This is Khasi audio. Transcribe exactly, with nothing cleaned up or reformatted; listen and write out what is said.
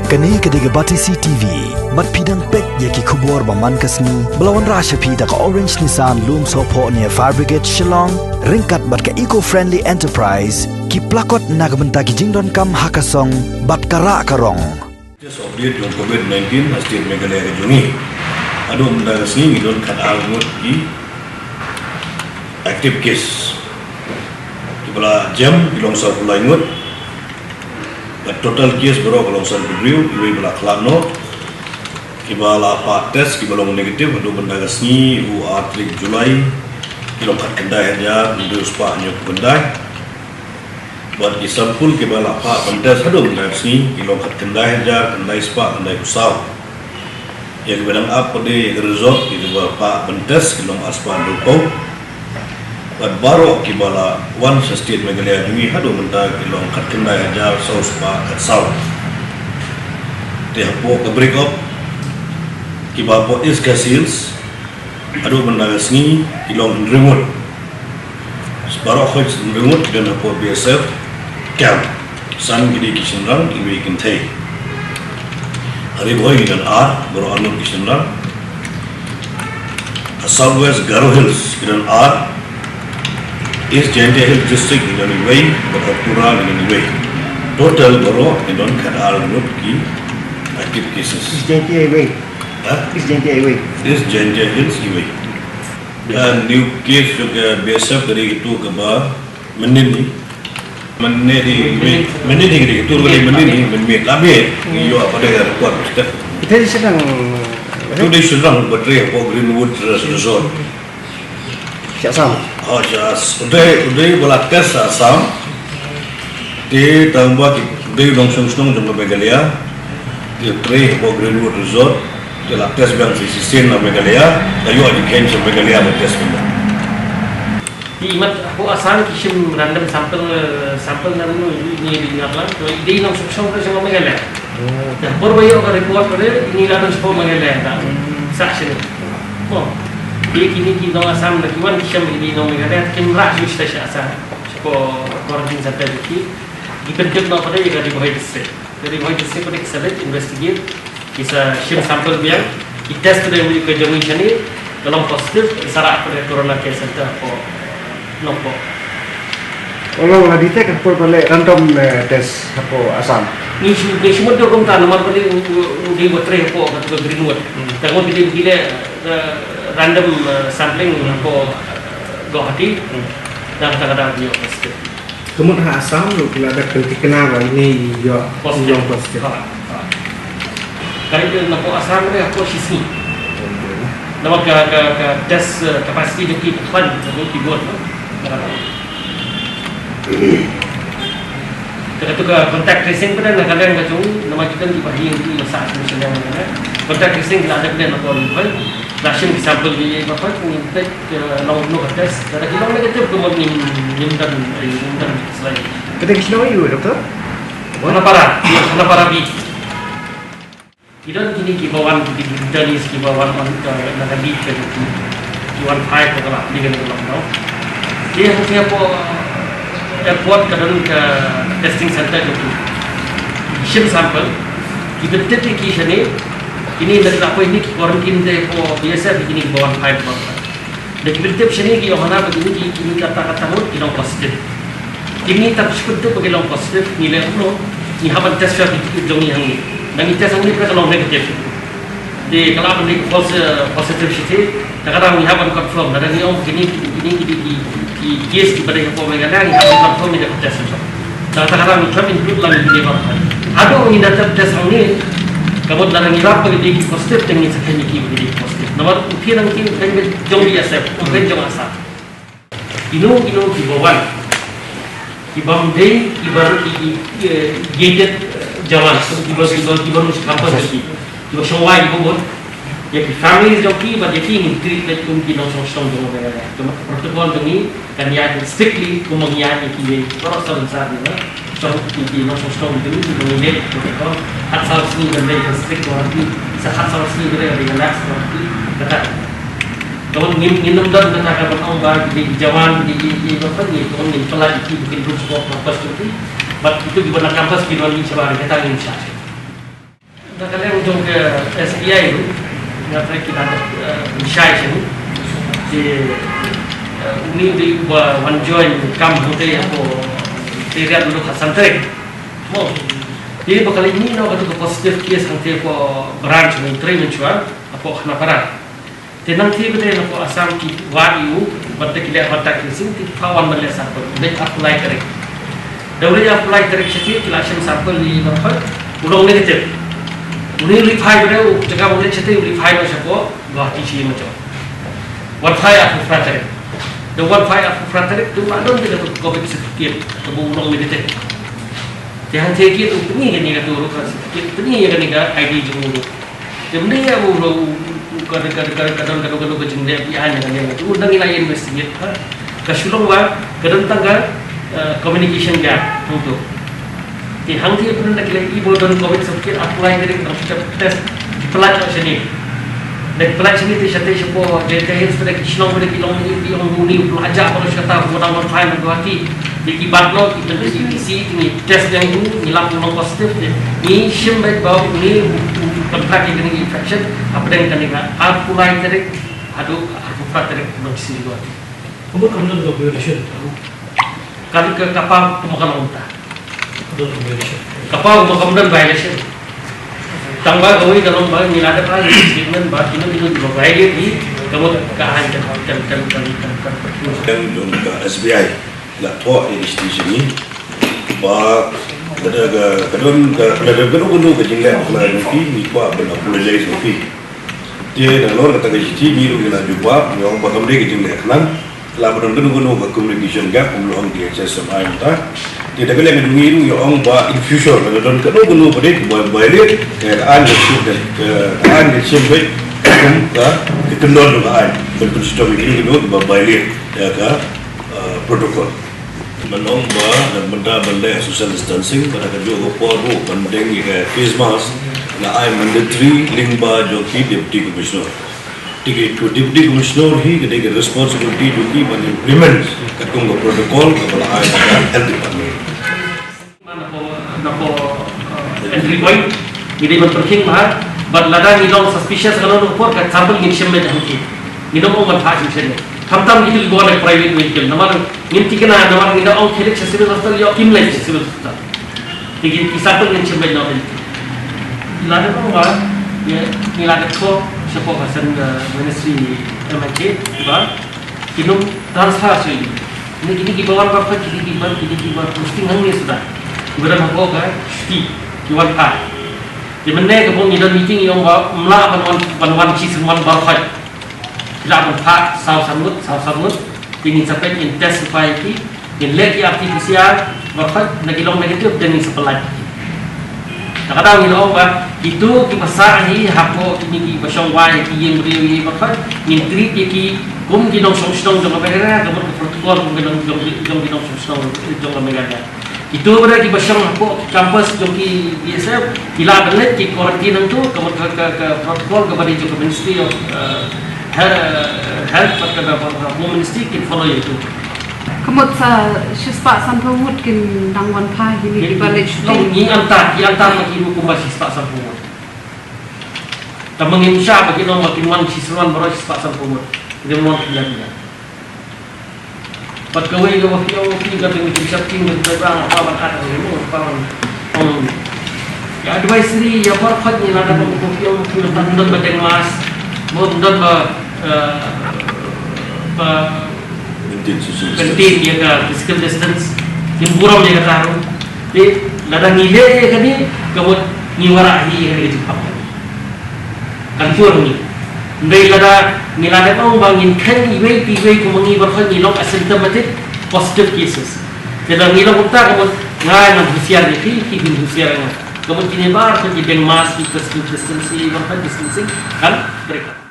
Kane ka dei ka Batesi T V. Bad phi dang peit ïa ki khubor ba man ka sngi ba la wanrah sha phi da ka Orange Nissan Lumsohphoh near Fire Brigade Shillong, ryngkat bad ka Eco Friendly Enterprise, ki plakot na ka bynta ki jingdonkam ha ka song bad ka rah ka rong. Case update jong COVID nineteen ha state Meghalaya ka jong ngi. Haduh mynta ka sngi ngi don khat ar ngut ki active case. Kiba la jem ki long saw phew lai ngut. Bad total case baroh ka long san phew hynriew, iwei ba la khlad noh. Kiba la phah test kiba long negative haduh mynta ka sngi u ar tarik July, ki long khatkhyndai hajar hynriew spah hynñiewphew khyndai. Bad ki sample kiba la phah ban test haduh mynta ka sngi ki long khatkhyndai hajar khyndai spah khyndaiphew saw. Ïa kiba dang ap pat de ïa ka result, ïa kiba phah ban test ki long ar spah hynriewphew. Bad baroh kiba la wan sha state Meghalaya jong ngi haduh mynta ki long khatkhyndai hajar saw spah khatsaw. Te hapoh ka break up, kiba hapoh East Khasi Hills haduh mynta ka sngi ki long hynriew ngut. Baroh khoit hynriew ngut ki don hapoh B S F camp. San ki dei ki shynrang, iwei kynthei. Ha Ri Bhoi ki don ar, baroh ar ngut ki shynrang. Ha South West Garo Hills ki don ar. East Jaintia Hills District ki don iwei, bad ha Tura ki don iwei. Total baroh ki don khat ar ngut ki active cases. East Jaintia iwei. Ha? East Jaintia iwei. East Jaintia Hills iwei. Ka new case jong ka B S F ka dei katu kaba mynnin hi. Mynnin hi, mynnin hi ka dei katu kaba dei mynnin hi, mynnin hi. La mynnin ngi ïoh pat de ka report step. Ita di sedang. Tu dei shynrang ba trei hapoh Greenwood Resort. Sha Assam. Oh, sha As-, u dei, u dei ba la test sha Assam. Te tang ba ki, u dei u nongshong shnong jong ka Meghalaya. Te trei hapoh Greenwood Resort. Te la test biang shisien na Meghalaya. Te ïoh jingkheiñ sha Meghalaya ba test biang. Te imat hapoh Assam ki shim random sample, sample na mano, ini di ngap lang. To i dei nongshong shnong ka jong ka Meghalaya. Te por ba ïoh ka report ba dei ini la nongshong Meghalaya ta. Sa sini. Mo. Te kini ki nong Assam da ki wan ki shim, ki dei nong Meghalaya, kim rah shuh sha Assam. Sha ko quarantine center ki. Ki pyntip noh pat de ïa ka Ri Bhoi District. Ka Ri Bhoi District pat de ki sa leit investigate. Ki sa shim sample biang. Ki test pat de ka jong ngi shane. Ka long positive. Ki sa rah pat de Corona Care Center ko Nongpoh. Ka long la detect hapoh ba leh random, eh, test hapoh Assam. Ngi shu, ngi shu mut da kumta namar ba dei u, u, u dei ba trei hapoh katu ka Greenwood. Hmm. Tang ba ki dei ba ki leh, eh, random, eh, sampling hapoh, eh, Guwahati. Hmm. Tang kata ka dei ba positive. Ka mut ha Assam ruh ki la dep pynthikna ba ine i ïoh positive. Positive. Ha, ha. Ka dei na hapoh Assam ruh hapoh shisngi. Namar ka, ka, ka test, eh, capacity jong ki khlaiñ, jong ki bun, no? Ka, katu ka contact tracing pat de na ka liang ka jong, namar kita ki ba hi ki masa solution yang mana. Contact tracing ki la dep pat de na hapoh Ri Bhoi. La shim ki sample ki ba pat ngin peit, eh, long no ka test. Lada ki long negative ka mut ngin, ngin don, eh, ngin don shuh. Kata ki shnong aïu, Doctor? Khanapara, Khanapara B. Ki don kine kiba wan, ki internees kiba wan on, eh, na ka leave ka jong ki. Ki wan phai ko ka la plie ka lockdown. Ki hangtei hapoh airport ka don ka testing center jong ki. Shim sample. Ki pyntip ïa ki shane. Kine na ka poi ne ki quarantine te hapoh B S F kine kiba wan phai ko. Da ki pyntip shane ki ong hana ba kine ki, kine kata kata ngut ki long positive. Kine tang shu pyntip ba ki long positive, ngi leh kumno, ngi hap ban test shuwa ki jong ngi hangne. Da ngi test hangne pat ka long negative. Te ka la ban dei false, eh, positive shisha, te ka dang ngi hap ban confirm, lada ngi ong kine, kine, kine, ki, ki case kiba dei hapoh Meghalaya, ngi hap ban confirm ïa ka test shisha. Te kata ka dang ngi trap include lang ïa kine baroh. Haduh ngi da test hangne, ka mut lada ngi rap ba ki dei ki positive, te ngin sa kheiñ ïa ki ba ki dei ki positive. Namar u kheiñ nang ki u kheiñ jong B S F, u kheiñ jong Assam. Kino kino kiba wan. Kiba ym dei, kiba, ki, ki, eh, gated, eh, jawan, kiba, kiba, kiba ruh sha campus jong ki. Kiba shong wai kiba bun. Ïa ki families jong ki, bad ïa ki ngin treat beit kum ki nongshong shnong jong ngi. Ka protocol jong ngi kan ïaid strictly kum ngi ïaid ïa kiwei baroh salonsar ngi, na. Shong ki, ki nongshong shnong jong ngi, kiba ngi leh protocol. Khatsaw sngi kan dei ka strict quarantine. Sa khatsaw sngi kan dei ka relax quarantine. Kata. Ka mut ngin, ngin ym don kata ka ban ong ba ki dei ki jawan, ki dei ki, ki, ba pynlong, ka mut ngin pynlait ïa ki ba kin rung sha campus jong ki. Bad kito kiba na campus kin wan shabar, kata ngin shah. Na ka liang jong ka S B I ruh, nga trai ki la, eh, pynshai sha u. Te, eh, uni u dei uba wan join kam hangtei hapoh Teria dulu ka Santre. Mo. Te ba ka lei ni no katu ka positive case hangtei hapoh branch Myntri mynshuwa hapoh Khanapara. Te nangta ba dei na ka Assam ki wad ïa u, bad da ki leh contact tracing, te ki phah wan ban leh sample, bad arphew lai tarik. Da u leit arphew lai tarik shatei, ki la shim sample ïa u, u long negative. Une u leit phai ba dei, u jaka ba u leit shatei, u leit phai ba shapoh Guwahati shi ma jong. Wan phai arphew phra tarik. Da wan phai arphew phra tarik, te u la don te da ka COVID certificate, kaba u long negative. Te hangtei ki u pyni kane ka tu ruh ka certificate, pyni ïa kane ka I D jong u ruh. Te mynta ïa u ruh u, u, ka, ka, ka, ka don, ka don, ka don, ka jingleh biang ïa kane. U dang ïa la investigate, ha. Ka shu long ba ka don tang ka, eh, communication gap hangtu. Te hangtei pynban da ki la i ba don COVID certificate, arphew lai tarik dang shu test, ki pynlait noh shane. Da ki pynlait shane te shatei shapoh Jaintia Hills te da ki shnong te da ki long i, i ong uni u pynlait jah ba shu kata u dang wan phai na Guwahati. Te ki bat noh, ki pynlait ki si, ki test biang ïa u, ngi lap u long positive te. Ngi shim beit ba uni u, u, u contract ïa kane ka infection hapdeng kane ka arphew lai tarik haduh arphew phra tarik ban shi Guwahati. Ka mut kam don ka violation. Ka, ka, ka paw kumba ka long mynta. Ka don violation. Ka paw kumba kam don violation. Tang ba kawei ka long ba ngi la dep ai statement ba kino kino kiba violate hi, ka mut ka aiñ kan, kan, kan. Ka jong ka S B I la thoh ïa ka shithi jong ngi ba lada ka, ka don ka, lada ka don kano kano ka jingleh bakla jong phi, ngi kwah ban apologize ïa phi. Te nalor kata ka shithi ngi ruh ngi la jubab, ngi ong ba kam dei ka jingleh khnang. Lada ba don kano kano ka communication gap, kum la ong ki H S M I mynta. Te da ka liang jong ngi ruh ngi ong ba in future lada don kano kano ba dei ba violate ïa ka aiñ, ka shim beit kum ka, ka kyndon jong ka aiñ ban pynshitom ïa kino kino ba violate ïa ka, eh, protocol. Ban ong ba na ka bynta ban leh social distancing, ba na kajuh ka por ruh ban deng ïa ka face mask la ai mandatory lyngba jong ki Deputy Commissioner. Te ki Deputy Commissioner hi ka dei ka responsibility jong ki ban implement katkum ka protocol kaba la ai da ka Health Department. Napoh, napoh, eh, entry point, ngi dei ban pyrkhing bha, bad lada ngi long suspicious kano kano ka por, ka sample ngin shim beit hangtei. Ngim ong ban phah shim shane. Khamtam kitu kiba wan na private vehicle. Namar ngin thikna, namar ngi da ong khie leit sha civil hospital, ïoh kim leit sha civil hospital. Te ki, ki sample ngin shim beit noh hangtei. Lada ong ba, ngi, ngi la dep thoh shapoh ka seng, eh, Ministry M H A ba kin ym transfer shuh. Kine, kine kiba wan baroh, kine kiba, kine kiba posting hangne suda, kiba don hapoh ka shuti, ki wan phah. Te mynne ka bun ngi don meeting, ngi ong ba ym lah ban wan, ban wan shisien wan baroh. Ki lah ban phah saw san ngut, saw san ngut. Te ngin sa peit, ngin test ïa ki, ngin leh ki R T P C R baroh, lada ki long negative te ngin sa pynlait. Te kata ngi la ong ba kito kiba sah hi hapoh kine kiba shong wai ha ki ïing briew hi baroh, ngin treat ïa ki kum ki nongshong shnong jong ka Meghalaya, ka mut ka protocol kum ki nong, jong, jong ki nongshong shnong jong ka Meghalaya. Kito ba dei kiba shong hapoh campus jong ki B S F, ki lah ban leit ki quarantine hangto, ka mut ka, ka, ka protocol kaba dei jong ka Ministry of, eh, Health, Health, bad ka, ka, ka Home Ministry kin follow ïa kito. Ka mut sa shispah sanphew ngut kin dang wan phah hi ne kiba leit shuti. Ngi anta, ngi anta ma ki ruh kumba shispah sanphew ngut. Tangba ngim shah ba kin ong ba kin wan shisien wan baroh shispah sanphew ngut. Ngim wan pynlait ïa. Bad kawei kaba phi ong phi ka dei ka jingsheptieng ka dei ba nga ban hat hangne mo, ba ban ong ïa advisory ïa baroh ngi la dang ong phi ong phi ong tang don ba deng mask, mo don ba, eh, ba Maintain social distance. Maintain ïa ka physical distance. Ngin burom ïa kata ruh. Te lada ngi leh ïa kane, ka mut ngi wanrah hi ïa kane ka jingpang. Kan pur ngi. Hynrei lada ngi la dep ong ba ngin kheiñ iwei pa iwei kum ma ngi baroh ngi long asymptomatic positive cases. Te lada ngi long kumta ka mut nga ngan husiar ïa phi, phi phin husiar ïa nga. Ka mut kine baroh ki deng mask, ki physical distance, ki baroh distancing kan break up.